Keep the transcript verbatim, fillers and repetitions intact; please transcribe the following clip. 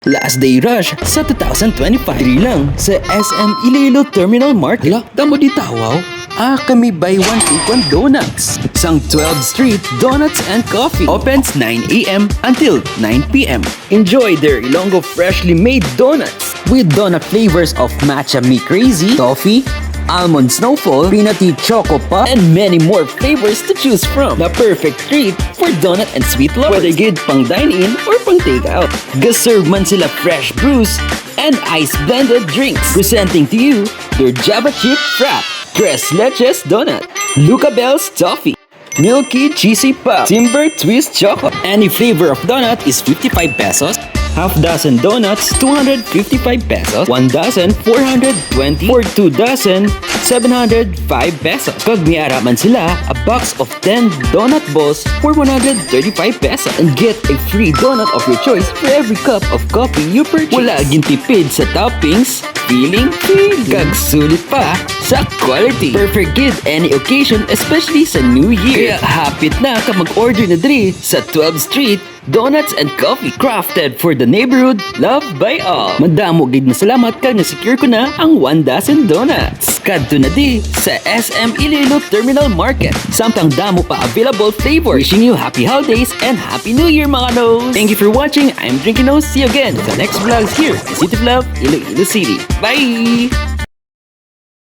Last day rush sa two thousand twenty-five. Diri lang sa S M Iloilo Terminal Market. Hala, damo di tawaw. Ah, kami buy one take one donuts. Sang twelfth Street Donuts and Coffee. Opens nine a m until nine p m. Enjoy their Ilonggo freshly made donuts with donut flavors of matcha me crazy, toffee, almond snowfall, peanutty choco puff, and many more flavors to choose from. The perfect treat for donut and sweet lovers. Pwede gid pang dine-in or pang takeout. Gaserve man sila fresh brews and ice blended drinks. Presenting to you their Java Chip Frap, Tres Leches Donut, Luca Bells Toffee, Milky Cheesy Puff, Timber Twist Choco. Any flavor of donut is fifty-five pesos. Half dozen donuts, two hundred fifty-five pesos. One dozen, four hundred twenty. For two dozen, seven hundred five pesos. Kag may ara man sila a box of ten donut balls for one hundred thirty-five pesos. And get a free donut of your choice for every cup of coffee you purchase. Wala gintipid sa toppings, feeling, feeling, kag sulit pa sa quality. Perfect gid any occasion, especially sa New Year. Kaya hapit na ka mag-order na diri sa twelfth Street Donuts and Coffee. Crafted for the neighborhood, loved by all. Madamo gid na salamat kag na-secure ko na ang one dozen donuts. Kadto na di sa S M Iloilo Terminal Market. Samtang damo pa available flavor. Wishing you happy holidays and happy New Year, mga nos! Thank you for watching. I'm Drinky Nose. See you again sa next vlogs here in City of Love, Iloilo City. Bye!